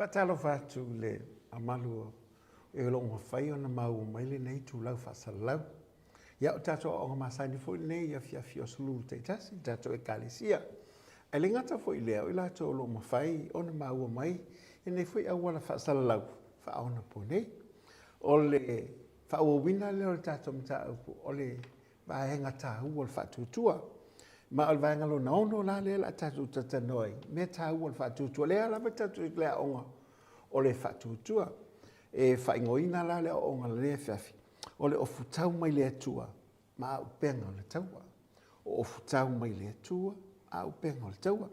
Faatalofa atu i le mamalu o e o lo o mafai ona maua mai lenei itulau faasalalau. Ia, o tatou aoaoga masani foi lenei i afiafi o aso Lulu taitasi i tatou Ekalesia. Ae le gata foi i lea, o i latou o lo o mafai ona maua mai i lenei foi auala faasalalau faaonaponei. O le faaauauina lea o le tatou mataupu o le vaega taua o le faatuatua. Ma o le vaega lona 6 la lea o le a tatou talatalanoa ai, mea taua o le faatuatua. O lea lava tatou te i le aoga o le faatuatua. E faaigoaina la le aoaoga i lenei afiafi, o le ofutau mai le Atua ma auupega o le taua. O ofutau mai le Atua ma auupega o le taua.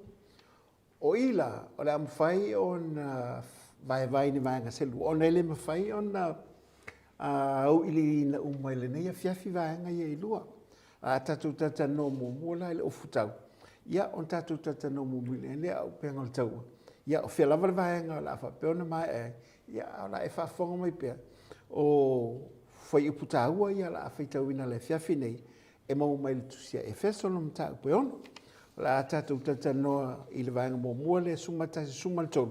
O i la, o le a mafai ona vaevae i vaega se lua, ona e le mafai ona auiliiliina uma i lenei afiafi vaega ia e lua. A tatou talatalanoa muamua la i le ofutau, ia ona tatou talatalanoa mulimuli ane lea i auupega o le taua. Ia o fea lava le vaega o le a faapea ona maea ai, ia a o le a e faafofoga mai pea, o fuaiupu taua ia o le a faitauina i le afiafi nei, e maua mai le Tusi a Efeso lona mataupu e 6. O le a tatou talatalanoa i le vaega muamua lea 11 13,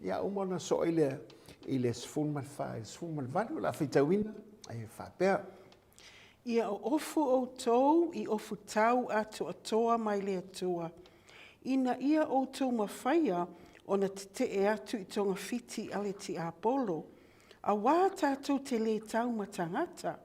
ia uma ona sosoo ai lea i le 14 i le 18. O le a faitauina e faapea. Ia oofu outou i ofutau atoatoa mai le Atua, ina ia outou mafaia ona tetee atu i togafiti a le tiapolo, auā tatou te lē tau ma tagata,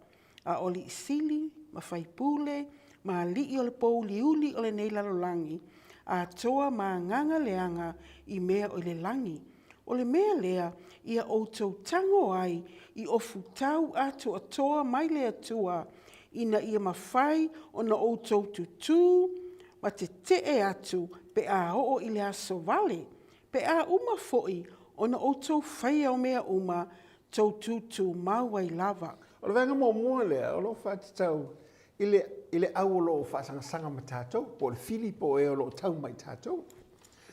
a o alii sili ma faipule ma alii o le pouliuli o lenei lalolagi atoa ma agaga leaga i mea o i le lagi. O le mea lea ia outou tago ai i ofutau atoatoa mai le Atua, ina ia mafai ona outou tutū ma tetee atu pe a oo i le aso vale, pe a uma foi ona outou faia o mea uma, tou tutumau ai lava. O le vaega muamua lea o lo o faatatau i le, i le au o lo o faasagasaga ma tatou, po o le fili po o e o lo o tau mai tatou.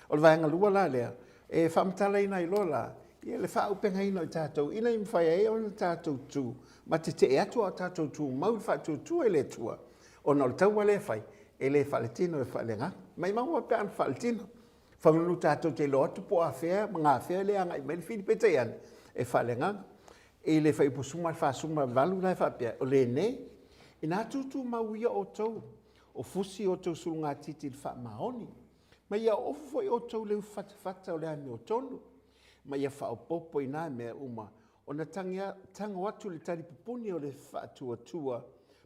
O le vaega lua la lea, e faamatalaina ai loa la, ia le faaaupegaina o i tatou ina ia mafai ai ona tatou tu ma tetee atu a o tatou tumau i le faatuatua i le Atua, ona o le taua lea e fai, e le faaletino e faaleagaga. Maimau e pe ana faaletino. Faamanu tatou te iloa atu po o afea ma gafea lea e agai mai ai le fili, peitai ane, e faaleagaga. I le fuaiupu 48 la e faapea, o lenei, ina tutumau ia outou o fusi o outou sulugatiti i le faamaoni, ma ia ofu foi outou i le ufifatafata o le amiotonu, ma ia faaopoopo i na mea uma ona tago atu le talipupuni o le faatuatua,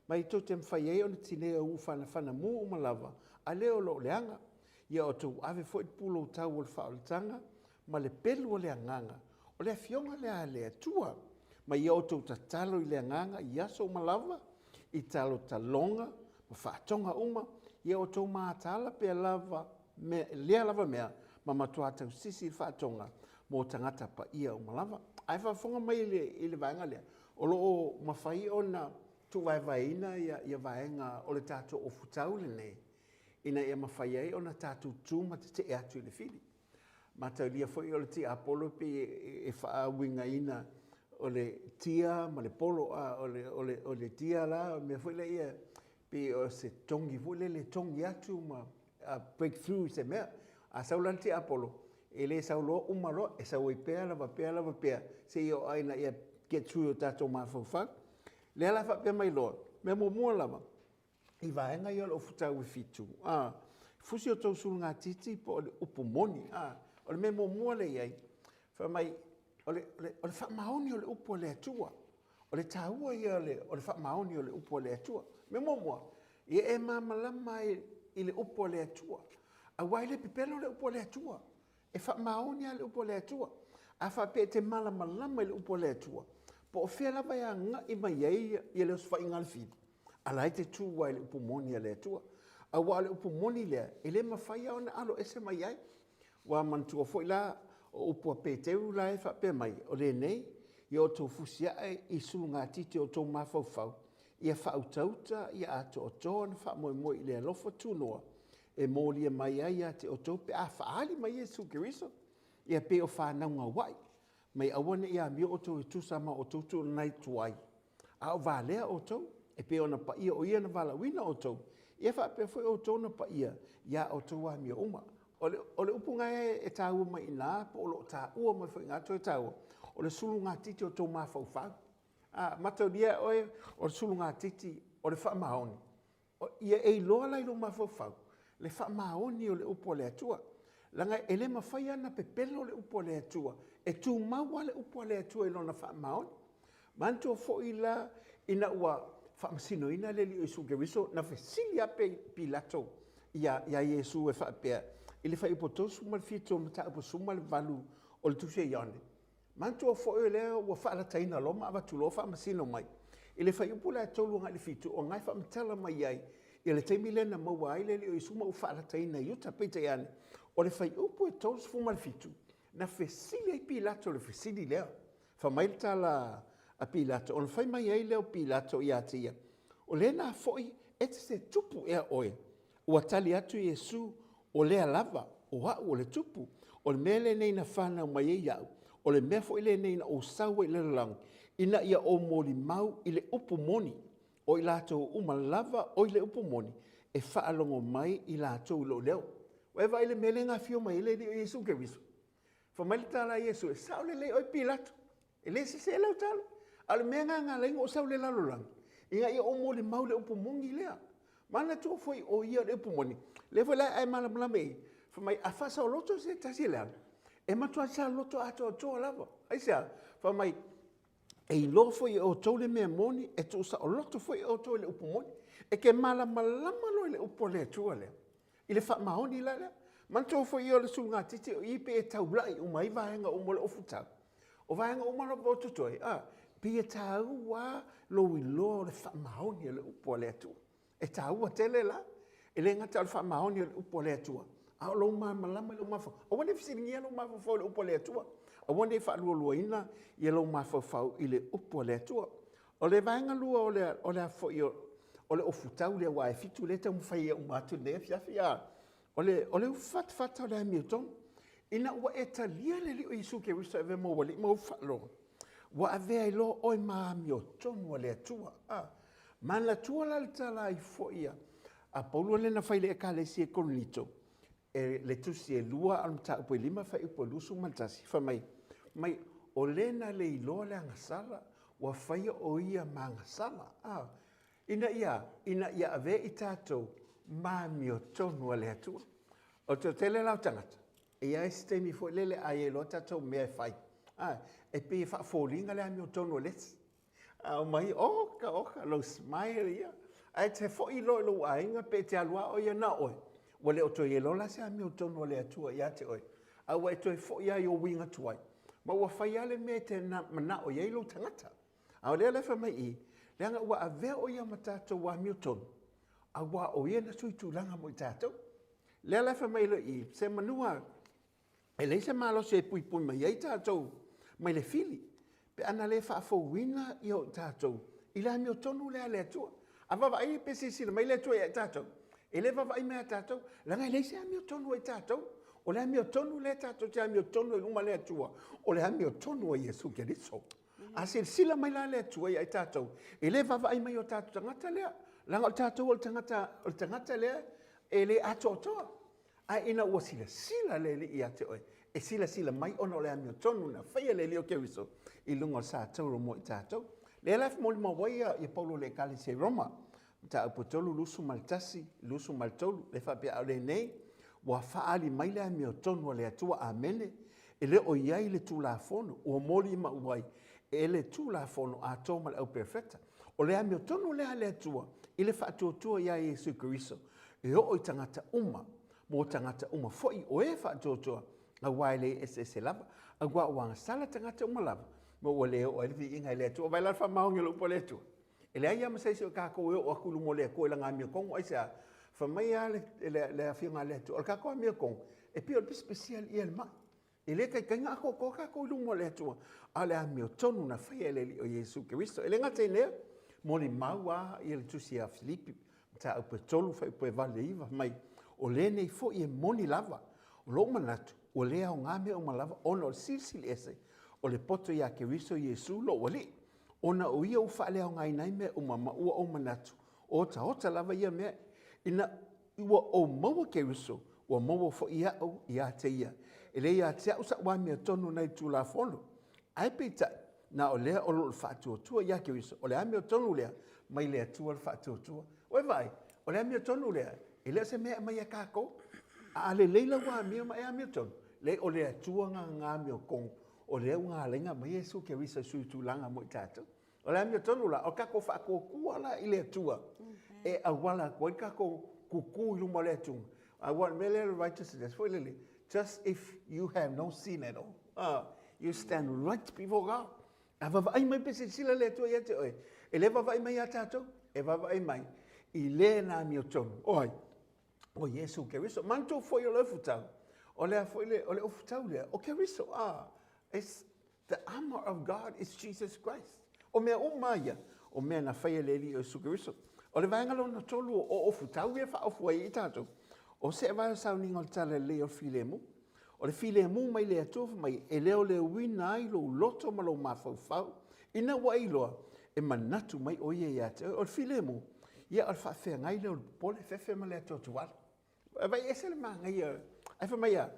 ma i tou te mafai ai ona tinei mu fanafana mu uma lava a le o lo o leaga. Ia outou ave foi le pulou tau o le faaolataga ma le pelu o le agaga, o le afioga lea a le Atua. Ma ia outou tatalo i le agaga i aso uma lava, i talotaloga ma faatoga uma, ia outou mataala pea lava mea, lea lava mea, ma matua tausisi i le faatoga mo tagata paia uma lava. Ae faafofoga mai i le, i le vaega lea, o lo o mafai ona tuuvaevaeina ia, ia vaega o le tatou ofutau lenei, ina ia mafai ai ona tatou tu ma tetee atu i le fili. Mataulia foi o le tiapolo pei e faauigaina o le tia ma le polo, a o le, o le, o le tia la, o le mea foi lea pei o se togi foi lele e togi atu ma break through i se mea. A sau la le tiapolo, e le sau loa uma loa, e sau ai pea lava pea lava pea seia oo ina ia get through i o tatou mafaufau. Lea la faapea mai loa, mea muamua lava, i vaega ia o le ofutau e fitu, a, fusi o tou sulugatiti po o le upu moni, a, o le mea muamua lea e i ai, fai mai, o le, o le, o le faamaoni o le upu a le Atua. O le taua ia o le, o le faamaoni o le upu a le Atua. Mea muamua, ia e malamalama ai i le upu a le Atua. Aua e le pepelo le upu a le Atua. E faamaoni lava le upu a le Atua. A faapea e te malamalama i le upu a le Atua, po o fea lava e agai mai ai ia le osofaiga a le fili, a la e te tu lava i le upu moni a le Atua. Aua o le upu moni lea, e le mafai lava ona alo ese mai ai. Ua manatua foi la, o upu a Peteru la e faapea mai, o lenei, ia outou fusiae i sulugatiti o outou mafaufau, ia faautauta, ia atoatoa ona faamoemoe i le alofa tunoa e molia mai ai ia te outou pe a faaali mai Iesu Keriso, ia pei o fanauga ua'i, ma ia aua ne i amio outou e tusa ma outou tulanai tuai, a o valea outou, e pei ona paia o Ia na valaauina outou, ia faapea foi outou na paia ia outou amio uma. O le, o le upu gae e tāua mai i ina, po o loo tāua mai foi i ina toe tāua, o le sulugatiti o tou mafaufau. A, mataulia e oe, o le sulugatiti o le faamaoni. Ia e iloa la i lou mafaufau le faamaoni o le upu a le Atua. Leaga e le mafai lava ona pepelo le upu a le Atua, e tumau lava le upu a le Atua i lona faamaoni. Manatua foi la ina ua faamasinoina le Alii o Iesu Keriso, na fesili lava Pilato ia Iesu e faapea, i le fuaiupu 37 o le mataupu 18 o le Tusi a Ioane, Manatua foi o lea ua faalataina loa ma avatu loa faamasino mai. I le fuaiupu la e 3 agai i le 7, o lena e faamatala mai ai i le taimi lea na maua ai le Alii o Iesu ma ua faalataina i uta. Peitai ane, o le fuaiupu e 37, na fesili ai Pilato i le fesili lea. Fai mai le tala a Pilato, ona fai mai ai lea o Pilato ia te ia, O lena foi e te se tupu ea oe? Ua tali atu Iesu, O lea lava, o a'u o le tupu, o le mea lenei na fanau mai ai iaʻu, o le mea foi lenei na ou sau ai i le lalolagi, ina ia ou molimau i le upu moni. O i latou uma lava o i le upu moni, e faalogo mai i latou i lou leo. Ua e vaai i le mea lea na afio mai ai le Alii o Iesu Keriso? Fai mai le tala a Iesu, e sao lelei oe Pilato, e le sese lau tala. A o le mea lena na ala ai ona ou sau i le lalolagi, ina ia ou molimau i le upu moni lea. Manatua foi o ia o le upu moni. Lea foi la a e malamalama i i, fai mai a faasaoloto se tasi e leaga, e matua saoloto atoatoa lava. Aisea? Fai mai, e iloa foi e outou le mea moni, e tuusaoloto foi e outou i le upu moni. E te malamalama loa i le upu a le Atua lea, i le faamaoni la lea. Manatua foi ia o le sulugatiti o i pei e taulai uma ai vaega uma o le ofutau. O vaega uma lava o totoe, a, pei e taua lava lou iloa o le faamaoni o le upu a le Atua. E taua tele la, e le gata o le faamaoni o le upu a le Atua, a o lou malamalama i lou mafaufau. Aua ne i fesiligia lou mafaufau i le upu a le Atua. Aua ne i faalualuaina ia lou mafaufau i le upu a le Atua. O le vaega lua o le, o le a foi o le ofutau lea, aua e fitu lea e taumafai e uma atu i lenei afiafi, a, o le, o le ufifatafata o le amiotonu. Ina ua e talia le Alii o Iesu Keriso e avea ma ou Alii ma ou Faalogo, ua avea ai loa oe ma amiotonu a le Atua. A, manatua la le tala ai foi a, a Paulo lea na fai i le Ekalesia i Korinito, e, le tusi e lua a o le mataupu e lima fuaiupu e 21, fai mai, mai, o le na le iloa le agasala, ua faia o ia ma agasala. A, ina ia, ina ia avea i tatou ma amiotonu a le Atua. O le toatele la o tagata, e i ai se taimi foi lele a i ai loa tatou mea e fai, a, e pei e faafoliga le amiotonu a le isi. A omai, oka, oka, lou smile ia. Ae te foi loa i lou aiga pe e te alu lava oe ia na o oe, ua le o toe i ai loa la se amiotonu a le Atua ia te oe, a ua e toe foi lava i ou uiga tuai, ma ua fai lava le mea e te manao i ai lou tagata. A o lea la e fai mai i i, leaga ua avea o ia ma tatou amiotonu, aua o ia na sui tulaga mo i tatou. Lea la e fai mai loa i i, se manua e leai se malosi e puipui mai ai tatou mai le fili, pe ana le faafouina ia o tatou i le amiotonu lea a le Atua. A vaavaai pe silasila mai le Atua ia i tatou, e le vaavaai mai ia tatou, leaga e leai se amiotonu a i tatou. O le amiotonu lea tatou te amiotonu ai i luma o le Atua, o le amiotonu a Iesu Keriso. A silasila mai la le Atua ia i tatou, e le vaavaai mai i o tatou tagata lea, leaga o tatou o le tagata, o le tagata lea e le atoatoa. Ae ina ua silasila le Alii ia te oe, e silasila mai ona o le amiotonu na faia e le Alii o Keriso i luga o le satauro mo i tatou. Lea la e molimau ai ia Paulo i le Ekalesia i Roma, mataupu e 3, 21, 23, le faapea, a o lenei, ua faaali mai le amiotonu a le Atua, amene, e le o i ai le Tulafono, ua molimau ai e le Tulafono atoa ma le au perofeta. O le amiotonu lea a le Atua i le faatuatua iā Iesu Keriso, e oo i tagata uma, mo tagata uma foi o e faatuatua, aua e le eseese lava, aua ua agasala tagata uma lava, ma ua le oo ai le viiga i le Atua. Vaai la le faamaoni o le upu a le Atua. E leai lava ma se isi o tatou e oo atu i luma o le Atua i lana amiotonu, aisea? Fai mai lava le, le, le Afioga a le Atua, o le tatou amiotonu, e pei o le pisipisi ia le mai. E le taitai ona atoatoa tatou i luma o le Atua, a o le amiotonu na faia e le Alii o Iesu Keriso. E le gata i lea, molimau lava ia le tusi a Filipi, mataupu e 3, fuaiupu e 8 i le 9, fai mai, o lenei foi e moni lava, o lou manatu, ua le aoga mea uma lava ona o le silisili ese o le poto iā Keriso Iesu lou Alii, ona o ia ua faaleaogaina ai mea uma ma ua ou manatu, o otaota lava ia mea, ina ua ou maua Keriso, Ua maua foi au ia te ia. E le ia te au sa'u amiotonu nai le Tulafono, ae peitai, na o lea o lo o le faatuatua ia Keriso, o le amiotonu lea mai le Atua le faatuatua. Ua e vaai, o le amiotonu lea, e le o se mea e aumai e tatou. A lelei lau amio ma e amiotonu, leai o le Atua na amiotonu, o lea ua ala ai ona aumai Iesu Keriso e sui tulaga mo i tatou. O le amiotonu la, o le tatou faatuatua la i le Atua e auala atu ai le tatou tutu i luma o le Atua. Aua o le mea lea o le righteousness foi lele, just if you have no sin at all, you stand right before God. A vaavaai mai pe silasila le Atua ia te oe, e le vaavaai mai ia tatou, e vaavaai mai i le na amiotonu. O ai? O Iesu Keriso. Manatua foi o le ofutau, o le a foi le, o le ofutau lea, o Keriso. It's The armor of God is Jesus Christ. O mea uma ia, o mea na faia e le Alii o Iesu Keriso. O le vaega lona tolu o ofutau ia e faaofu ai i tatou, o se vae o sauniga o le tala lelei o le filemu. O le filemu mai le Atua fai mai e leoleoina ai lou loto ma lou mafaufau, ina ua e iloa e manatu mai o ia ia te oe. O le filemu, ia o le faafeagai lea o le popole, fefe ma le atuatuala. Vaai ese le manaia. Ae fai mai a,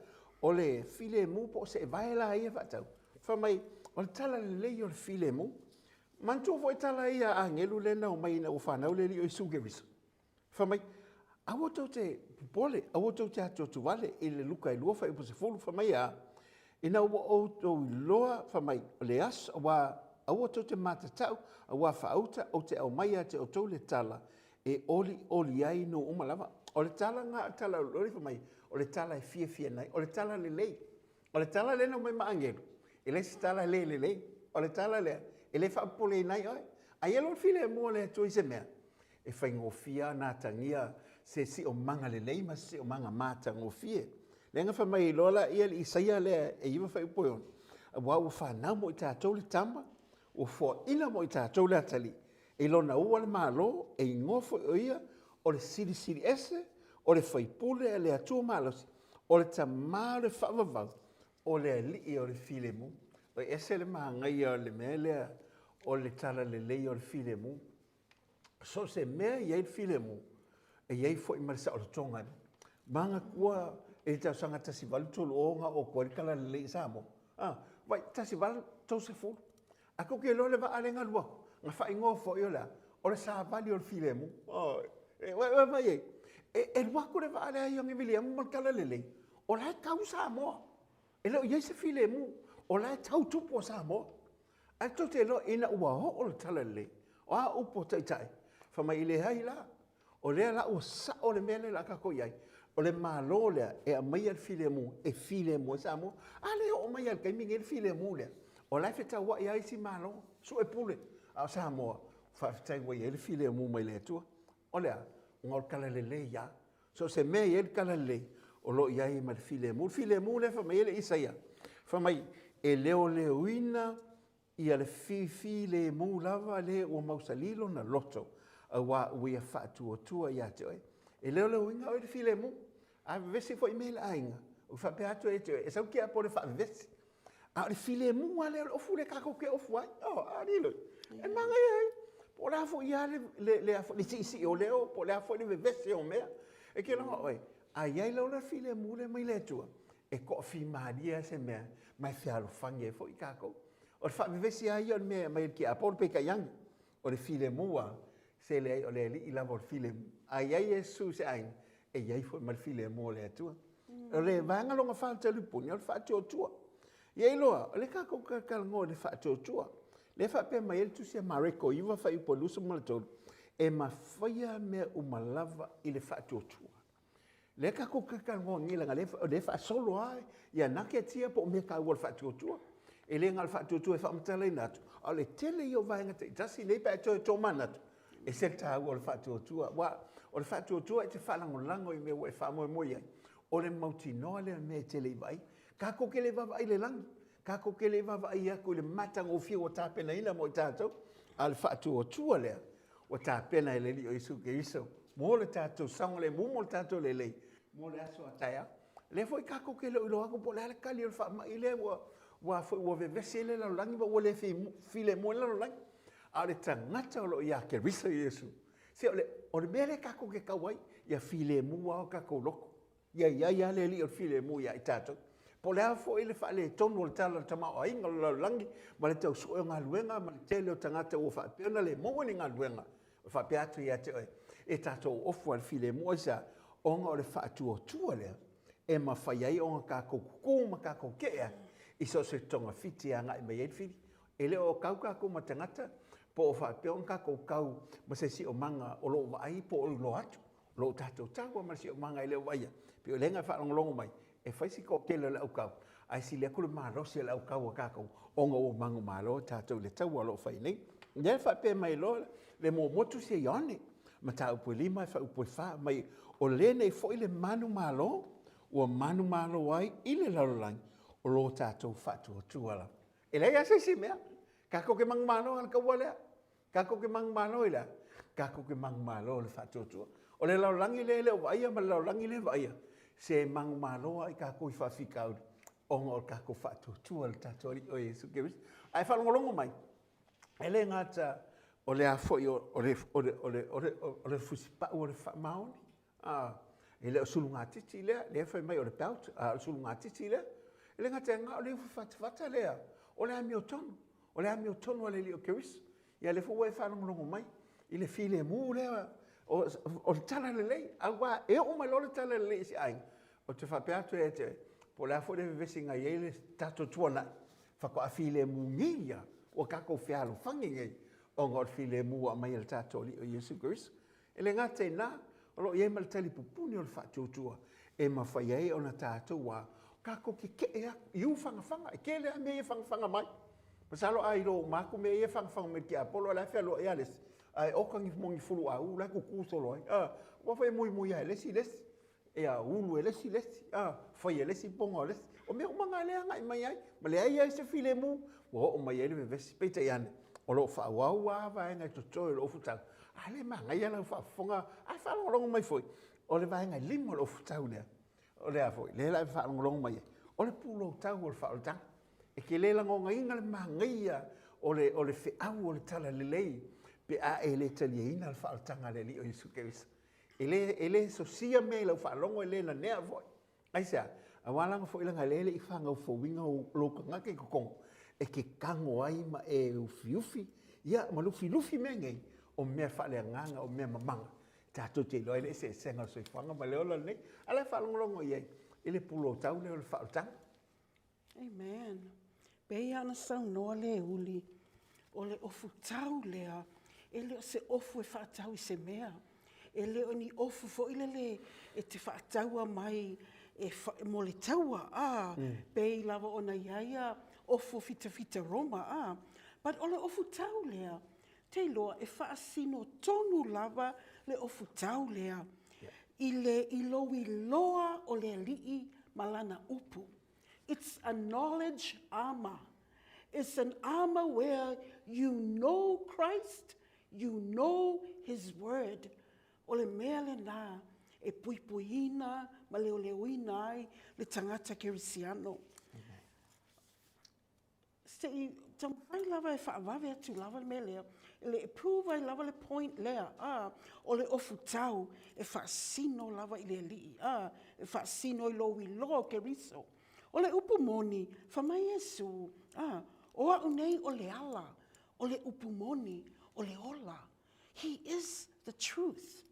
o le filemu po o seevae la ia faatau. Fai mai, o le tala lelei o le filemu. Manatua foi tala ia a agelu lea na omai ina ua fanau le Alii o Iesu Keriso. Fai mai, aua tou te popole, aua tou te atuatuvale i le Luka e 2 fuaiupu 10, fai mai a, ina ua outou iloa, fai mai, o le aso, aua aua tou te matatau, aua faauta, ou te aumai ia te outou le tala e olioli ai nuu uma lava. O le tala lena, o le tala olioli fai mai, o le tala e fiafia ai, o le tala lelei. O le tala lea na aumai ma agelu, e le se tala le lelei. O le tala lea, e le faapopoleina ai oe. A ia loa le filemu o le Atua i se mea, e faigofie ona atagia se siomaga lelei ma se siomaga matagofie. Lea na fai mai ai loa laia le Isaia lea e 9 fuaiupu e 6, aua ua fanau mo i tatou le tama, ua foaina mo i tatou le atalii, I lona ua le Malo, e igoa foi o ia o le Silisili Ese, o le Faipule a le Atua Malosi, o le Tama o le Faavavau, o le Alii o le Filemu. E ese le manaia o le mea lea o le talalelei o le filemu. So o se mea e i ai le filemu, e i ai foi ma le saolotoga. Manatua i le tausaga 1830 na oo atu ai le talalelei i Samoa. Ah, vai, 1830. A tou te iloa le vaa lea na alu atu, na faaigoa foi o le a? O le savali o le filemu. E vaai ai, e alu atu le vaa lea a Ioane Viliamu ma le talalelei, o la e tau Samoa. E le o i ai se filemu, o la e tau tupu o Samoa. Ae tou te iloa ina ua oo le talalelei, o a upu a taitai, fai mai e leai la, O lea la ua sao le mea lea o le a tatou i ai, o le Malo lea e aumaia le filemu e filemu ai Samoa. A lea e oo mai lava i le taimi lenei le filemu lea, o la e fetauai lava isi Malo, sue pule, a o Samoa, faafetai ua i ai le filemu mai le Atua. O le a? Ona o le talalelei lava. So o se mea e i ai le talalelei, o lo o i ai ma le filemu. O le filemu lea fai mai ai le Isaia, fai mai, e leoleoina Ia le fifilemu lava le ua mausali lona loto, auā ua ia faatuatua ia te oe. E le o le uiga oe le filemu, a vevesi foi mea i le aiga, ua faapea atu ai ia te oe, e sau tiapolo e faavevesi. A o le filemu lava lea o le ofu lea tatou te ofu ai. Oh, a lilo, e manaia ai. Po o le a foi lava le, le, le, le siisii o leo, po o le a foi le vevesi o mea. E te iloa oe, a i ai loa le filemu lea mai le Atua, e toafimalie lava se mea ma e fealofani ai foi tatou. O le faavevesi lava ia o le mea e aumai e le tiapolo, peitai ane, o le filemu lava, se leai, o le Alii lava o le filemu. A i ai Iesu i se aiga, e i ai foi ma le filemu o le Atua. O le vaega lona fa o le talipuni, o le faatuatua. Ia iloa, o lea tatou te talanoa i le faatuatua. Lea e faapea mai ai le tusi a Mareko 9 fuaiupu 23, e mafaia mea uma lava i le faatuatua. Lea tatou te talanoa nei leaga o lea e faasolo lava ia nuggets ia po o mea taua o le faatuatua. E le na o le faatuatua e faamatalaina atu, a o le tele ia o vaega taitasi nei pe a e toe tomanatu, e ese le taua o le faatuatua. Aua o le faatuatua e te faalagolago i mea ua e faamoemoe i ai, o le mautinoa lea o le mea e te le i vaai. Tatou te le vaavaai i le lagi, tatou te le vaavaai atu i le matagofie ua tapenaina mo i tatou, a o le faatuatua lea ua tapena e le Alii o Iesu Keriso mo le tatou saogalemu, mo le tatou lelei, mo le aso a taeao. Lea foi tatou te le o iloa atu po o le a le tali o le faamai lea ua ua foi ua vevesi ai le lalolagi ma ua le filemu ai le lalolagi. A o le tagata o lo o ia Keriso Iesu, se o le, o le mea lea tatou te tau ai, ia filemu lava o tatou loto. Ia i ai lava le Alii o le filemu ia i tatou. Po o le a foi le faaletonu o le tala o le tamaoaiga o le lalolagi ma le tau sue o galuega ma le tele o tagata ua faapea ona le maua ni galuega, e faapea atu ia te oe, e tatou ofu lava i le filemu. Aisea? Ona o le faatuatua lea e mafai ai ona tatou tutu ma tatou tee atu i so o se togafiti e agai mai ai le fili. E le o tau tatou ma tagata po o faapea ona tatou tau ma se siomaga o lo o vaai po o iloa atu. O lo o tatou tau lava ma le siomaga e le o vaaia. E pei o lea na faalogologo mai, e fai si toatele o le autau, ae sili atu le malosi o le autau a tatou ona ua manumalo tatou i le taua o lo o fai nei. O lea e faapea mai loa le muamua tusi a Ioane, mataupu e 5 fuaiupu e 4 mai, o lenei foi le manumalo ua manumalo ai i le lalolagi o lo tatou faatuatua lava. E leai lava se isi mea. Tatou te manumalo i le taua lea. Tatou te manumalo i le a? Tatou te manumalo i le faatuatua. O le lalolagi lea e le o vaaia ma le lalolagi lea e vaaia, se manumalo lava i tatou i faafitauli ona o le tatou faatuatua i le tatou Alii o Iesu Keriso. Ae faalogologo mai, e le gata o le a foi o le, o le, o le, o le, o le fusipau o le faamaoni, a, e le o sulugatiti lea, lea fai mai o le belt, a o le sulugatiti lea. E le gata i lena, o le ufifatafata lea, o le amiotonu, o le amiotonu a le Alii o Keriso. Ia lea foi ua e faalogologo mai i le filemu lea o, o le tala lelei, aua e oo mai loa le tala lelei i se aiga, ou te faapea atu ia te oe, po o le a foi le vevesiga e i ai le tatou tuanai, faatoa filemu nei lava, ua tatou fealofani nei, ona o le filemu ua aumai e le tatou Alii o Iesu Keriso. E le gata i lena, o lo o i ai ma le talipupuni o le faatuatua e mafai ai ona tatou a tatou tetee atu i ufagafaga. E tele lava mea ia e fagafaga mai. Masalo a iloa uma atu mea ia e fagafaga mai i le tiapolo, o la e fealuai lava le isi, ae oka ni moni fuluauu la e tutu solo ai. Aua foi e muimui lava e le isi le isi. Ia ulu e le isi le isi, a, fai e le isi poga o le isi. O mea uma na lea e agai mai ai, ma leai ai se filemu, ua oo mai ai le vevesi. Peitai ane, o lo o faaauau lava vaega e totoe o le ofutau, a lea e manaia lau faafofoga, ae faalogologo mai foi, o le vaega e lima o le ofutau lea, o le a foi, lea la e faalogologo mai ai, o le puloutau o le faaolataga. E te le lagonaina le manaia o le, o le feau o le talalelei pe a e le taliaina le faaolataga a le Alii o Iesu Keriso. E le, e le sosia mea i lau faalogo, e le nanea foi. Aisea? Aua laga foi leaga lea e le i fanau fouina lou tagata i totonu, e te tago ai ma e ufiufi, ia, ma lufilufi mea nei, o mea faaleagaga, o mea mamaga, tatou te iloa ai le eseesega o le soifuaga ma le ola lenei. A o la e faalogologo i ai i le pulou lea o le faaolataga. Amen. Pei lava ona saunoa Leuuli, o le ofutau lea, e le o se ofu e faatau i se mea. E le o ni ofu foi lele e te faataua mai e fa, mo le taua, a, mm. pei lava ona i ai a ofu fitafita Roma, a. But o le ofutau lea, te iloa e faasino tonu lava le ofutau lea yeah. i le i lou iloa o le alii ma lana upu. It's a knowledge armor. It's an armor where you know Christ, you know His word. O le mea lena e puipuiina ma leoleoina ai le tagata kerisiano. Se i taumafai lava e faavave atu lava le mea lea, e le prove ai lava le point lea, a, o le ofutau e faasino lava i le Alii, a, e faasino i lou iloa o Keriso. O le upu moni, fai mai Iesu, a, o au nei o le ala, o le upu moni, o le ola. He is the truth.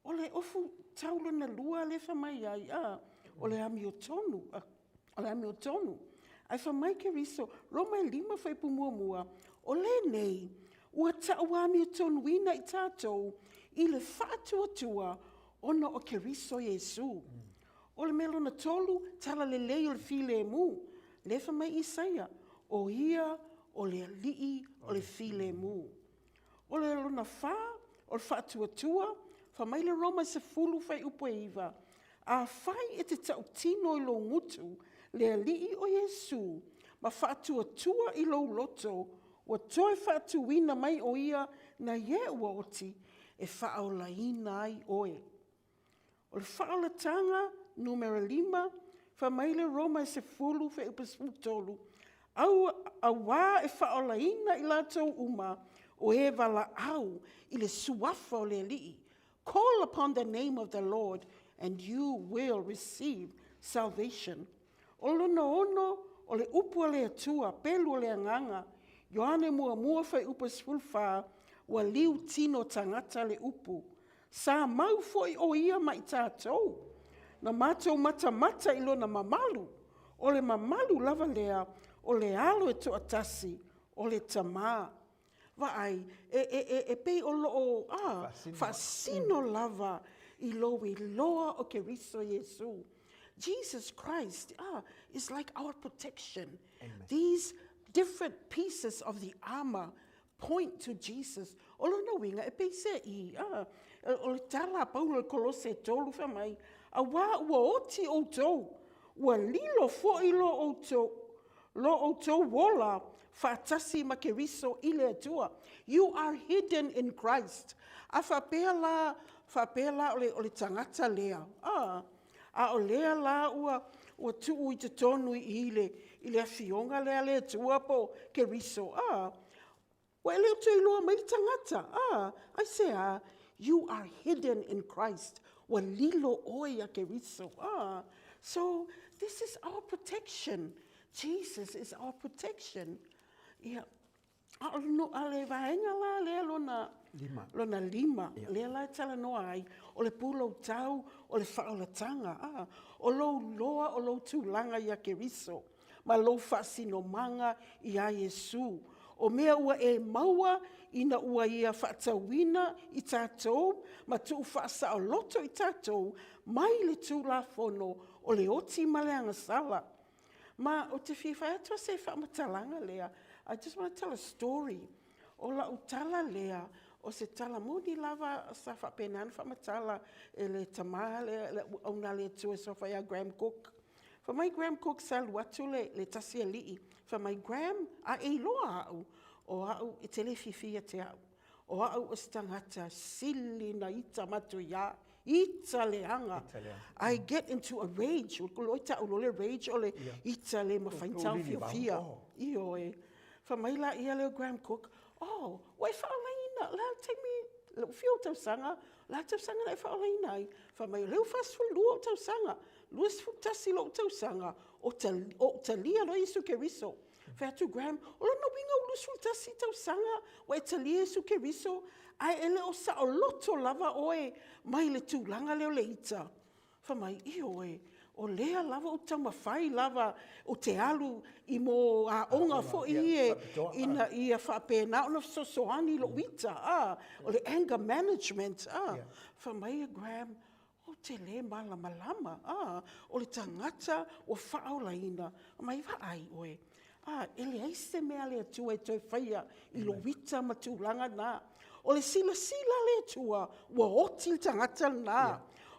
O le ofu tau lona lua lea fai mai ai, a, o le amiotonu, a, o le amiotonu. Ae fai mai Keriso, Roma e lima fuaiupu muamua, o lenei ua tauamiotonuina i tatou i le faatuatua ona o Keriso Iesu. O le mea lona tolu, talalelei o le filemu. Lea fai mai Isaia, o ia o le Alii o le filemu. O le lona fa, o le faatuatua, fai mai le Roma e 10 fuaiupu e 9, Afai e te tautino i lou gutu le Alii o Iesu, ma faatuatua i lou loto, ua toe faatuina mai o ia nai e ua oti, e faaolaina ai oe. O le faaolataga numera 5, fai mai le Roma e 10 fuaiupu 13, Au, auā e faaolaina i latou uma o e valaau i le suafa o le Alii. Call upon the name of the Lord. and you will receive salvation. O lona ono, o le upu a le Atua, pelu o le Agaga, Ioane muamua fuaiupu 14, ua liu tino tagata le upu. Sa mau foi o ia ma i tatou. Na matou matamata i lona mamalu, o le mamalu lava lea o le Alo e toatasi, o le Tama. Vaai, e, e, e, e pei o loo, a, faasino lava i lou iloa o Keriso Iesu. Jesus Christ is like our protection. Amen. These different pieces of the armor point to Jesus. O lona uiga, e pei se i, o le tala a Paulo i Kolose e 3 fai mai, auā ua oti outou, ua lilo foi lo outou, lo outou ola faatasi ma Keriso i le Atua. You are hidden in Christ. A faapea la, faapea la o le, o le tagata lea, a o lea la ua, ua tuu i totonu i i le, i le Afioga lea a le Atua po o Keriso, Ua e le o toe iloa mai le tagata, a, aisea? You are hidden in Christ. Ua lilo oe ia Keriso, a. So, this is our protection. Jesus is our protection. Ia, a o no, a le vaega la lea lona, lima, lona lima yeah. lea la e talanoa ai, o le pulou tau, o le faaolataga, a, o lou loa o lou tulaga ia Keriso. ma lou faasinomaga iā Iesū, o mea ua e maua ina ua ia faatauina i tatou ma tuu faasaoloto i tatou mai le Tulafono o le oti ma le agasala. Ma ou te fia fai atu se faamatalaga lea, I just want to tell a story. O lau tala lea, o se tala moni lava sa faapena ona faamatala e le tama lea, le auauna a le Atua e suafa ia Graham Cooke. Fai mai Graham Cooke sa alu atu le, le tasi alii, fai mai Graham, a e iloa au, o au e te le fiafia ia te au. O au o se tagata sili na ita matuia, ita leaga. I get into a rage, o loi ta'u loa le rage o le ita le mafai ona taofiofia. Ioe. Fai mai la ia lea o Graham Cooke, oh, ua e faaolaina, o le a le taimi, lou fia o tausaga, o le a le tausaga na e faaolaina ai? Fai mai, o lea ua 42 ou tausaga. 21 lou tausaga, o ou talia loa Iesu Keriso. Fai atu Graham, o lona uiga ua 21 tausaga ua e talia Iesu Keriso, ae e le o saoloto lava oe mai le tulaga lea o le ita. Fai mai, ioe, o lea lava ou te taumafai lava ou te alu i mō aoga foi ie ina ia faapena ona fesoasoani i lou ita, a, o le anger management, a. Fai mai a Graham, Ou te lē malamalama, ā, o le tagata ua faaolaina, mai vaai oe, ā, e leai se mea a le Atua e toe faia i lou ita ma tulaga na. O le silasila a le Atua, ua oti le tagata lenā.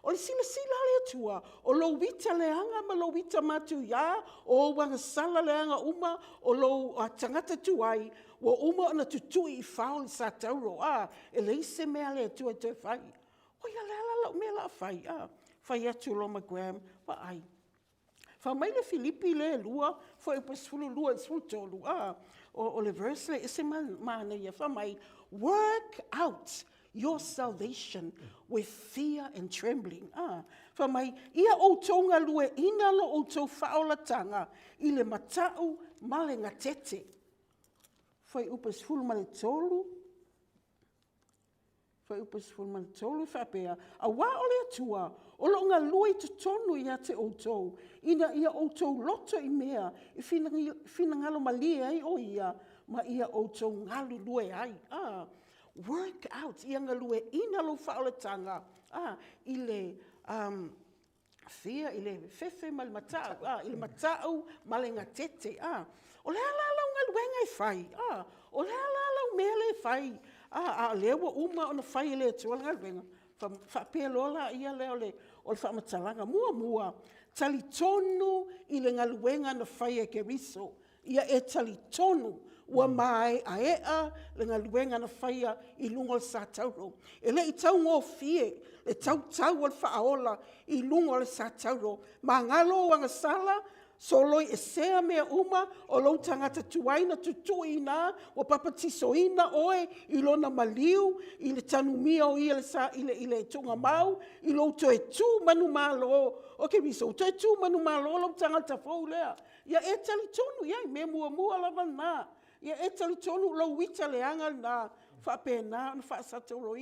O le silasila a le Atua, o lou ita leaga ma lou ita matuiā, o ou agasala leaga uma, o lou tagata tuai, ua uma ona tutui i fao le satauro, ā, e leai se mea a le Atua e toe fai. Oi a le a la lau mea la fai, a? Fai atu loa ma Graham, vaai. Fai mai le Filipi le lua, fuaiupu 12 i 13, a? O, o le verse le ese manaia, fai mai, work out your salvation with fear and trembling. A, fai mai, ia outou galueina lo outou faaolataga i le matau ma le gatete. Fuaiupu 13, Fuaiupu 13 e faapea, Auā o le Atua, o lo o galue i totonu ia te outou, ina ia outou loto i mea i finagalo malie ai o Ia, ma ia outou galulue ai. A, work out, ia galueina lou faaolataga, a, i le, um, Fia i le fefe ma le matau, a, i le matau ma le gatete, a. O le a la lau galuega e fai, a? O le a la lau mea lea e fai, a? A o lea ua uma ona fai e le Atua le galuega. Faapea loa laia lea o le, o le faamatalaga. Muamua, talitonu i le galuega na faia e Keriso. Ia e talitonu ua maeaea le galuega na faia i luga o le satauro. E le i taugofie le tautau o le faaola i luga o le satauro. Magalo ou agasala. Soloi esea mea uma o lou tagata tuai na tutui ina ua papatisoina oe i lona maliu i le tanumia o ia le sa, i le, i le tuugamau i lou toe tu manumalo o Keriso. Ua toe tu manumalo lou tagata fou lea. Ia e talitonu i ai, mea muamua lava lena. Ia e talitonu lou ita leaga lena, faapena ona faasatauro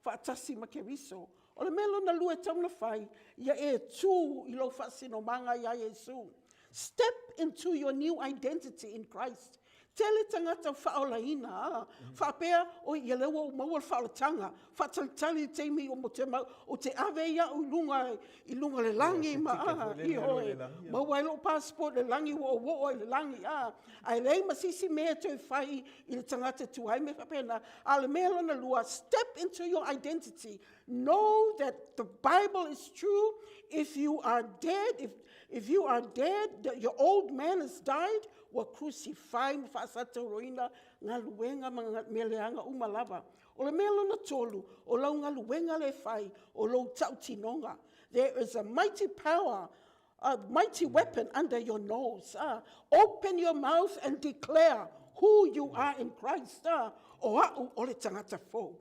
faatasi ma Keriso. O le mea lona lua e tatau ona fai, ia e tu i lou faasinomaga ia Iesu. Step into your new identity in Christ. Tele tagata faaolaina, faapea, oi ia lea ua ou maua le faaolataga, faatalitali le taimi o te mau, ou te ave ai au i luga, i luga o le lagi ma ioe, maua ai lou passport i le lagi ua ou oo ai i le lagi, ae leai ma se isi mea e toe fai i le tagata tuai mea faapena. A o le mea lona lua, step into your identity. Know that the Bible is true. If you are dead, if you are dead, that your old man has died, ua crucify ma faasatauroina galuega ma mea leaga uma lava. O le mea lona tolu, o lau galuega lea e fai, o lou tautinoga. There is a mighty power, a mighty weapon under your nose. Open your mouth and declare who you are in Christ. O au o le tagata fou.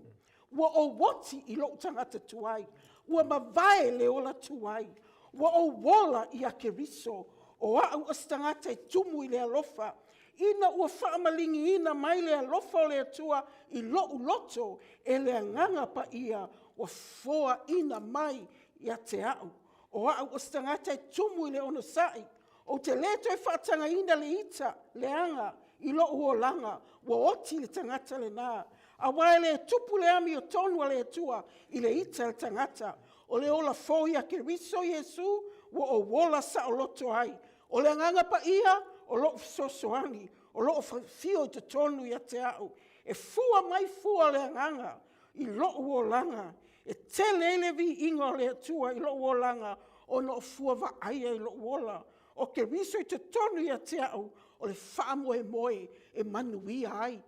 Ua ou oti i lou tagata tuai. Ua mavae le ola tuai. Ua ou ola ia Keriso. O au o se tagata e tumu i le alofa. Ina ua faamaligiina mai le alofa o le Atua i lou loto e le Agaga Paia, ua foaina mai ia te au. O au o se tagata e tumu i le onosai. Ou te le toe faatagaina le ita leaga i lou olaga, ua oti le tagata lena. Aua e le tupu le amiotonu a le Atua i le ita a le tagata. O le ola fou ia Keriso Iesu, ua ou ola saoloto ai. O le Agaga Paia o lou fesoasoani, o loo afio i totonu ia te au. E fua mai fua o le Agaga i lou olaga, e tele ai le viiga o le Atua i lou olaga, ona o fua vaaia i lou ola. O Keriso i totonu ia te au, o le faamoemoe e manuia ai.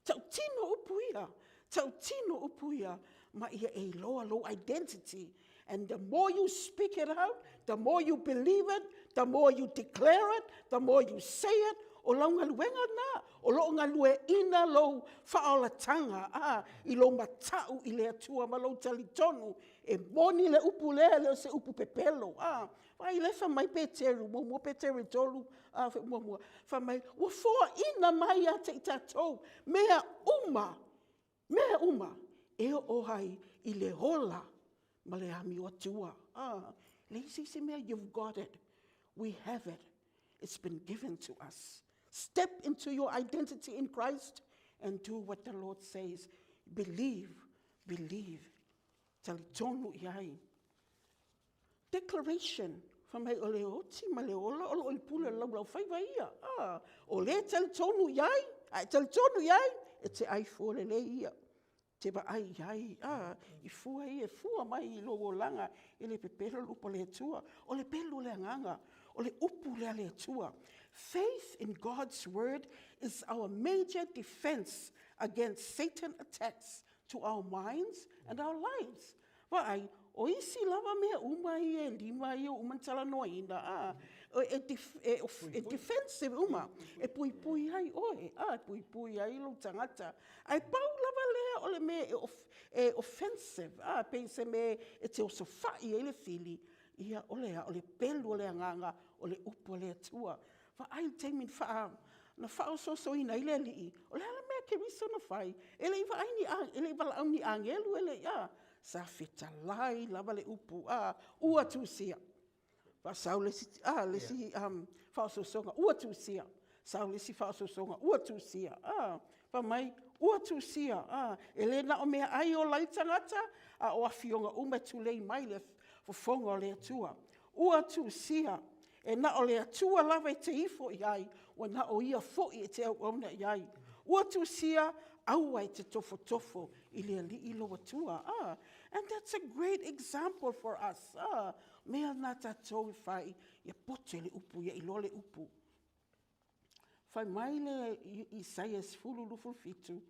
Tautino upu ia, tautino upu ia, ma ia e iloa lou identity. And the more you speak it out, the more you believe it, the more you declare it, the more you say it, o lau galuega lena, o loo galueaiina lou faaolataga a, i lou matau i le Atua ma lou talitonu, e moni le upu lea, e le o se upu pepelo. A, vaai lea fai mai Peteru, muamua Peteru e 3, a, muamua, fai mai, ua foaina mai ia te i tatou mea uma, mea uma e oo ai i le ola ma le amio atua. Ah, leai se isi mea, you've got it. We have it. It's been given to us. Step into your identity in Christ and do what the Lord says. Believe, believe. Talitonu i ai. Declaration, fai mai o le oti ma le ola o loo i le pule o le laulaufaiva ia. Ah, o le talitonu i ai, a e talitonu i ai, e te ai fua lelei ia. Te vaai i ai, ah, i fua ia, e fua mai i lou olaga, e le pepelo le upu a le Atua. O le pelu o le agaga, o le upu lea a le Atua. Faith in God's word is our major defense against Satan attacks to our minds and our lives. Vaai, o isi lava mea uma ia e lima ia ua uma ona talanoaina, a, e, e, e defensive uma, e puipui ai oe, a, e puipui ai lou tagata. Ae pau lava lea o le mea e, of, e offensive, a, pei se mea e te osofai ai le fili, ia, o le a, o le pelu o le agaga, o le upu a le Atua. Vaai le taimi na faa, na faaosoosoina ai le Alii, o le a le mea Keriso na fai? E le i vaai ni, e le i valaau ni agelu, e le i, a, sa fetalai lava le upu, a, ua tusia. Faasau le isi, a, le isi um, faaosoosoga, ua tusia. Sau le isi faaosoosoga, ua tusia. A, fai mai, ua tusia. A, e le na o mea ai ola ai tagata, a o afioga uma e tulei mai le fofoga o le Atua. Ua tusia. E na o le Atua lava e te ifo i ai, ua na o ia foi e te auauna i ai. Ua tusia, aua e te tofotofo i le Alii lou Atua. Ah, and that's a great example for us. Ah, mea na tatou e fai, ia poto i le upu, ia iloa le upu. Fai mai le Isaia 10:27,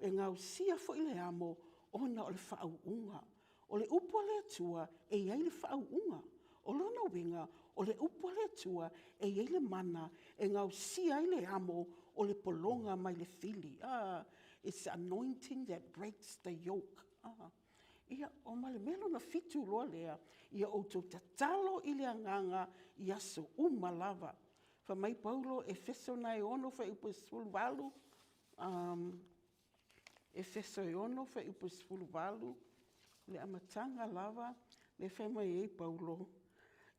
e gausia foi le amo ona o le faauuga. O le upu a le Atua e i ai le faauuga. O lona uiga, o le upu upu a le Atua e i ai le mana e gaosia ai le amo o le pologa mai le fili. Ah, it's the anointing that breaks the yoke. Ah. Ia, o ma le mea lona fitu loa lea, ia outou tatalo i le agaga i aso uma lava. Fai mai Paulo, Efeso na e 6 fuaiupu e 18, um, Efeso e 6 fuaiupu e 18, le amataga lava, le fai mai ai Paulo,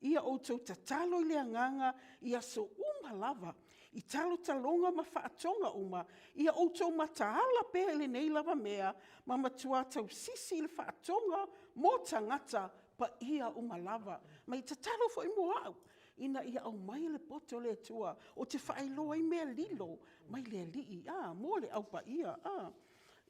Ia outou tatalo i le agaga i aso uma lava, i talotaloga ma faatoga uma, ia outou mataala pea i lenei lava mea, ma matuā tausisi i le faatoga mo tagata paia uma lava. Ma i tatalo foi mo au, ina ia aumaia le poto o le Atua ou te faailoa ai mea lilo mai le Alii, a, mo le Au Paia, a.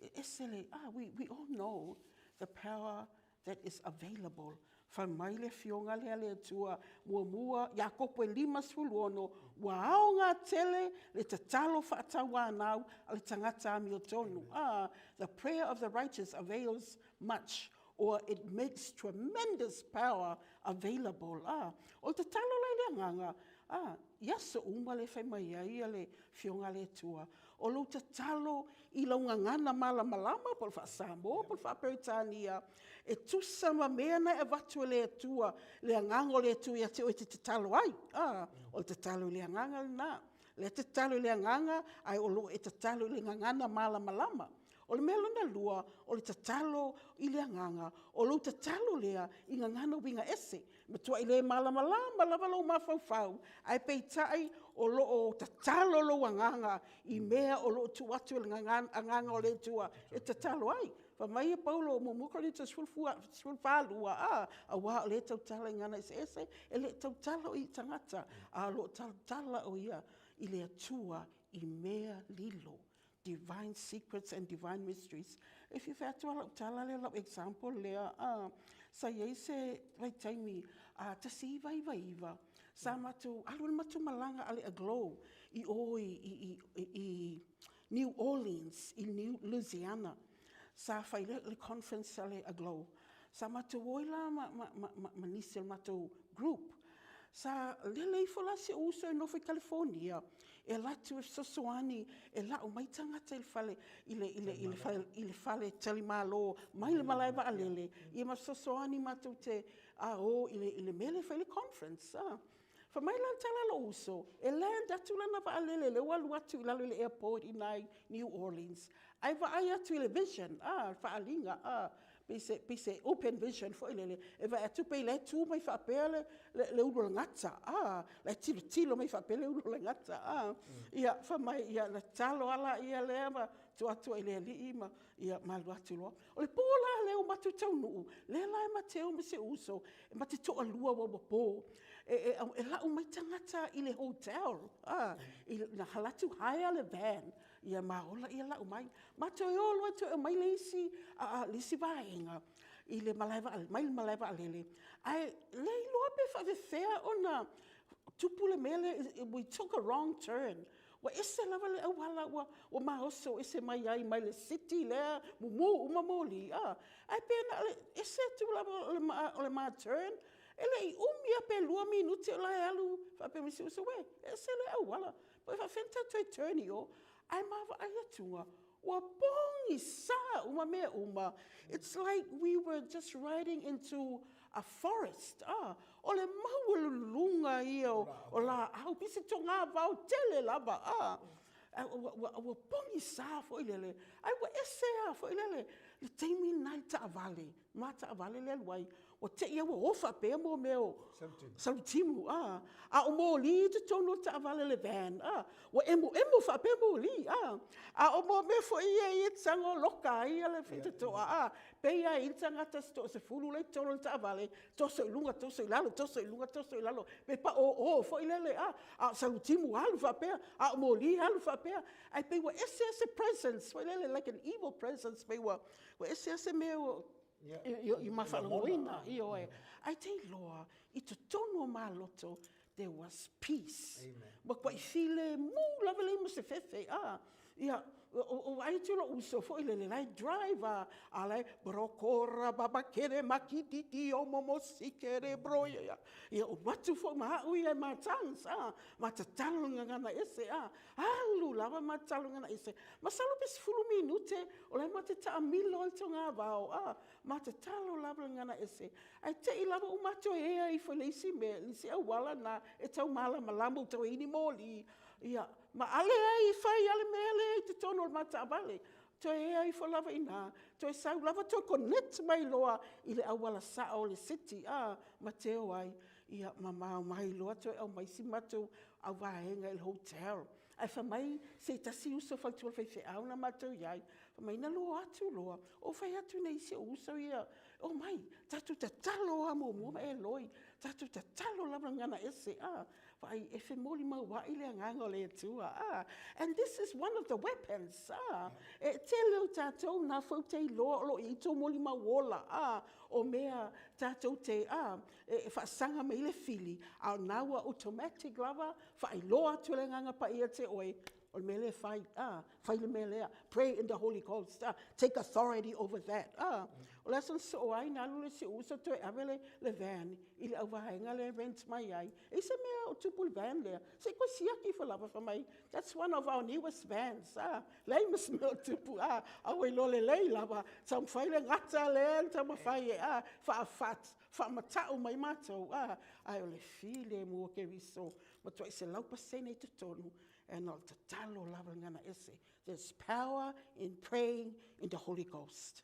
E ese le, a, we, we all know the power that is available. Fai mai le Afioga lea a le Atua, muamua, Iakopo e 56, ua aoga tele le tatalo faatauanau a le tagata amiotonu. Ah, the prayer of the righteous avails much or it makes tremendous power available. Ah, o le tatalo la i le agaga, ah, i aso uma le fai mai ai a le Afioga a le Atua, o lou tatalo i lau gagana malamalama po o le faa-Samoa po o le faa-Peretania, e tusa ma mea na e avatu e le Atua, le agaga o le Atua ia te oe e te tatalo ai. Ah, o le tatalo i le agaga lena. Lea e tatalo i le agaga, ae o lo o e tatalo i le gagana malamalama. O le mea lona lua, o le tatalo i le agaga, o lou tatalo lea i gagana uiga ese. Matuai le malamalama lava lou mafaufau, ae peitai o lo o tatalo lou agaga i mea o lo o tuu atu e le agaga o le Atua e tatalo ai. Fai mai a Paulo, 1 Korinito 14:2, a, aua o lea e tautala i gagana eseese, e le tautala i tagata, a o lo o tautala o ia i le Atua i mea lilo. Divine secrets and divine mysteries. E fia fai atu lava lau tala lea, lau example lea, a, sa i ai se vaitaimi a 1999, sa matou alu le matou malaga a le Aglow i o i, i, i, i New Orleans, i New Louisiana. Sa fai le, le conference a le Aglow. Sa matou o ai la ma, ma, ma, ma, ma nisi o le matou group. Sa lele ifo la si ou uso e nofo i California, e alu atu e fesoasoani e lau mai tagata i le fale, i le, i le, i le fale, i le fale talimalo mai le malae vaalele, ia ma fesoasoani matou te a o i le, i le mea lea e fai le conference. A. Fai mai la le tala a lou uso, e land atu lana vaalele lea ua alu atu i lalo i le airport i ina i New Orleans, ae vaai atu i le vision, a, le faaaliga, a, pei se, pei se open vision foi lele, e vaai atu pei la e tu mai faapea le, le, le ulu o le gata, a, la e tilotilo mai faapea le ulu o le gata, a. Ia, fai mai, ia, na tatalo lava laia lea ma tuu atu ai i le Alii ma, ia, ma alu atu loa. O le po la lea ua matou taunuu, lea la e Mateo ma si ou uso, e ma te toalua ua ua po, e, e, e lau mai tagata i le hotel, a, i, na hala atu hire le van, ia ma ola ia lau mai. Ma toe o loa toe aumai le isi, a, a, le isi vaega i le malae vaalele, mai le malae vaalele, ae le iloa pe faapefea ona tupu le mea lea, we took a wrong turn. Ua ese lava le auala ua, ua maoso ese mai ai mai le city lea, mumu uma moli, a. Ae pe na o le ese atu lava o le ma, o le ma turn, e le i umi lava pe lua minute o la e alu faapea mai si uso, uē, ese le auala. Pe faapefea ona tatou toe turn i o, ae ma vaai atuga, ua pogisa uma mea uma. It's like we were just riding into a forest, ah, o le maualuluga ia o, o laau, pei se togavao tele lava, ah. Ua, ua, ua pogisa foi lele, ae ua ese lava foi lele le taimi lena i le taavale, ma taavale le alu ai, ua te i lava ua o faapea mo mea o Salutimu, a, a o moli i totonu o le taavale le van, a, ua emoemo faapea moli, a, a o mo mea foi ia ia te sago loka ai ia le faitotoa, a, pei lava e i ai le tagata se toasefulu la e i totonu o le taavale, toso i luga, toso i lalo, toso i luga, toso i lalo, pe paoo foi lele, a, a o Salutimu alu faapea, a o moli alu faapea, ae pei ua ese lava se presence foi lele, like an evil presence, pei ua, ua ese lava se mea ua, i ma faalogoina, ioe. Ae te iloa, i totonu o maloto, there was peace. Amen. Ua kuai filemu lava leai ma se fefe, a. Ia, o vaai atu lou uso foi lele la e drive a, a o la e brokora babakere makititi omomo sikere bro ia. Ia ou alu atu foi ma au ia ma tongues a, ma tatalo i le gagana ese a. Alu lava ma tatalo i le gagana ese, masalo pe 10 minute o la e ma te taamilo ai i le togavao a, ma tatalo lava i le gagana ese. Ae te i lava ua ma toe ea ifo i le isi mea, i le isi auala lena e tau malamalama ua tau i ai ni moli, ia ma ale ai, fai lava le mea lea i totonu o le ma taavale. Toe ea ifo lava i ina, toe sau lava toe connect mai loa i le auala sao o le city ma teo ai, ia ma omai loa toe aumai si matou vaega i le hotel. Ae fai mai se tasi uso faletua o le faifeau lena na matou i ai, fai mai na lua o atu loa ou fai atu i nai isi ou uso ia, omai tatou tatalo lava muamua ma Eloi, tatou tatalo lava i le gagana ese a, vaai e femolimauai le Agaga o le Atua a. And this is one of the weapons a, e tele o tatou na foi ou te iloa o lo o i ai tou molimau ola a, o mea tatou te a, e faasaga mai ai le fili, a o lena ua automatic lava faailoa atu e le Agaga Paia ia te oe, o le mea lea e fai, a, fai le mea lea, pray in the Holy Ghost, take authority over that. A. O le aso na sosoo ai na alu le isi ou uso toe ave le van i le auvaega lea e rent mai ai. E i ai se mea o tupu i le van lea, se i toe siaki ifo lava, fai mai, that's one of our newest vans. A, leai ma se mea o tupu, a ua iloa lelei lava, taumafai le gata lea na taumafai e faamatau mai matou, ae o le filemu o Keriso, matuai 100% i totonu, e na o le tatalo lava i le gagana ese. There's power in praying in the Holy Ghost.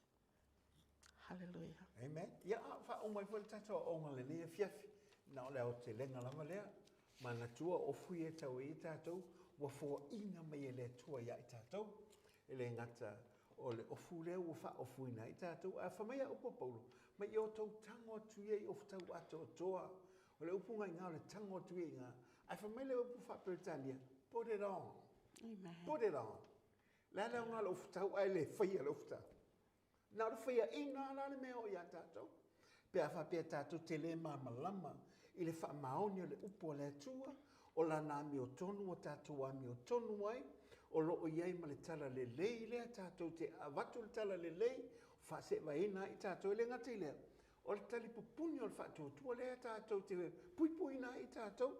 Hallelujah. Amen. Ia, a faauma ai foi le tatou aoga lenei afiafi. Na o le aotelega lava lea. Manatua ofu ia e tau ai tatou, ua foaina mai e le Atua ia i tatou. E le gata o le ofu lea ua faaofuina ai tatou. Ae fai mai a upu a Paulo, mai i outou tago atu ia i ofu tau atoatoa. O le upu na i ina o le tago atu ia i ina. Ae fai mai le upu faa-Peretania, put it on. Amen. Put it on. Le a le aoga o le ofu tau ae le faia le ofu tau. Na o le faiaina lava la le mea e oo ia tatou. Pe a faapea tatou te le malamalama i le faamaoni o le upu a le Atua, o lana amiotonu ua tatou amiotonu ai, o lo o i ai ma le talalelei lea tatou te avatu le talalelei, faaseevaina ai tatou. E le gata i lea, o le talipupuni o le faatuatua lea tatou te puipuiina ai tatou.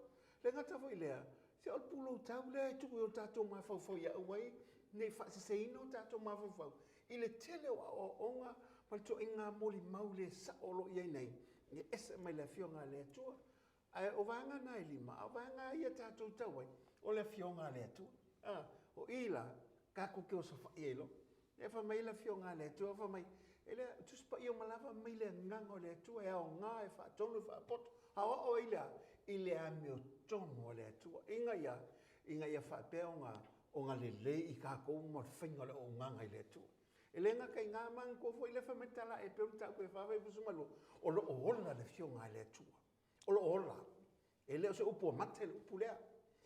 E le gata foi i lea, se o le pulou tau lea e tuu i o tatou mafaufau ia aua ai ne i faaseseina o tatou mafaufau i le tele o aoaoga ma le ituaiga molimau le sao o lo o i ai nei, e ese mai le Afioga a le Atua. Ae o vaega na e lima, a o vaega ia tatou tau ai, o le Afioga a le Atua. A, o i la, tatou te osofai ai loa. Lea fai mai le Afioga a le Atua, fai mai, e le Tusi Paia uma lava mai le Agaga o le Atua e aoga, e faatonu, e faapoto. Aoao ai le a? I le amiotonu a le Atua. Ina ia, ina ia faapea ona, ona lelei i tatou ma le faiga o le auaunaga i le Atua. E le gata i na, manatua foi lea fai mai le tala a Epeu mataupu e 4:92, o lo o ola le Afioga a le Atua. O lo o ola. E le o se upu ua mate le upu lea.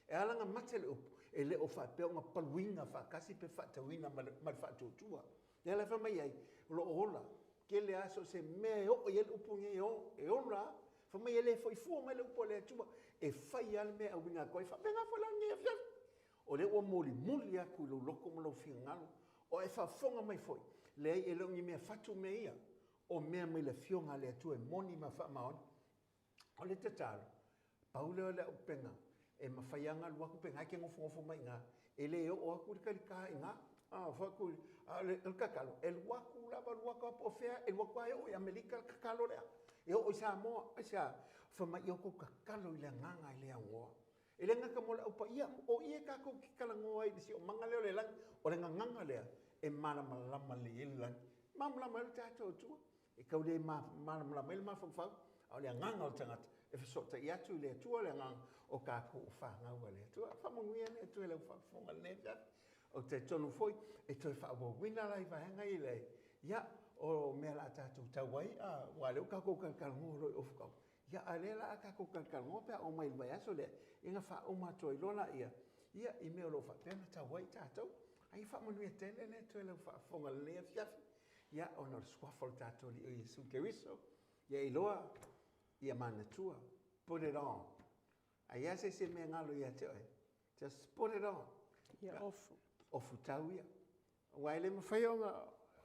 E ala ona mate le upu, e le o faapea ona paluina faatasi pe faatauina ma le, ma le faatuatua. Lea la fai mai ai, o lo o ola. Tele lava so o se mea e oo i ai le upu lenei e, o, e ola lava. Fai mai e le foi fua mai le upu a le Atua, e fai lava le mea e auina atu ai. Faapena foi la lenei afiafi. O lea ua molimoli atu i lou loto ma lou finagalo, o e faafofoga mai foi, leai e le o ni mea fatu mea ia, o mea mai le Afioga a le Atua e moni ma faamaoni. O le tatalo, pau lea o le auupega e mafai lava ona alu atu pe na e te nofonofo mai i ina, e le oo atu le talita i ina. A, fai atu, a o le tatalo, e alu atu lava, alu atu lava po o fea, e alu atu lava e oo i Amerika le tatalo lea, e oo i Samoa. Aisea? Fai mai, ia outou tatalo i le agaga e le aunoa. E le gata mo le Au Paia, o i e tatou te talanoa ai i le siomaga lea o le lagi, o le gagana lea e malamalama lelei ai le lagi. Malamalama ai lo tatou Atua. E tau le malamalama ai le mafaufau, a o le agaga o le tagata e fesootai atu i le Atua, le agaga o tatou o fanau a le Atua. Faamanuia le Atua i lau faafofoga i lenei afiafi. Ou te talitonu foi e toe faaauauina la i vaega ia le, ia, o mea o le a tatou tau ai, a, aua o lea ua tatou talatalanoa loa i Ofutau. Ia, a o lea o le a tatou talatalanoa pe a oo mai i le vaiaso lea, ia ona faauma atu ai loa laia, ia, i mea o lo o faapea ona tau ai tatou. A ia faamanuia tele le Atua i lau faafofoga i lenei afiafi. Ia, ona o le suafa o le tatou Alii o Iesu Keriso, ia iloa, ia manatua, put it on. A i ai se isi mea e galo ia te oe, just put it on. Ia ofu. Ofu tau ia. Aua e le mafai ona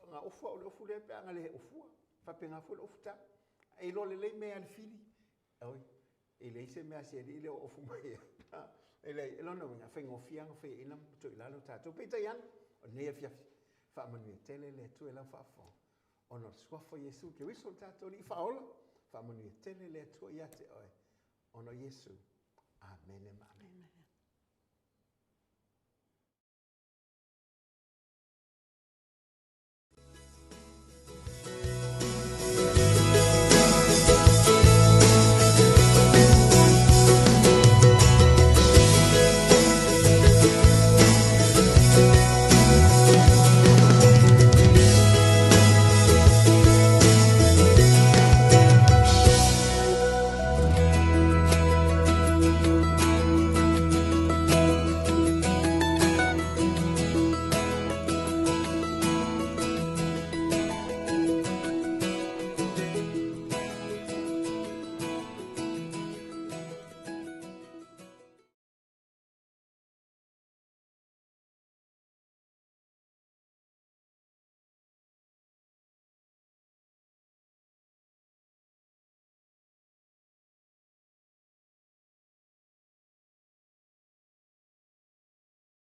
ona ofu au i le ofu lea pe a na le ofua. E faapena foi le ofu tau. E iloa lelei mea a le fili. Oi, e leai se mea a si alii lea o ofu mai ai. E leai, o lona uiga, e faigofie lava ona faiaina ma toilalo tatou. Peitai ane, o lenei afiafi, faamanuia tele le Atua i lau faafofoga, ona o le suafa o Iesu Keriso lo tatou Alii Faaola. Faamanuia tele le Atua ia te oe, ona o Iesu. Amene ma amene.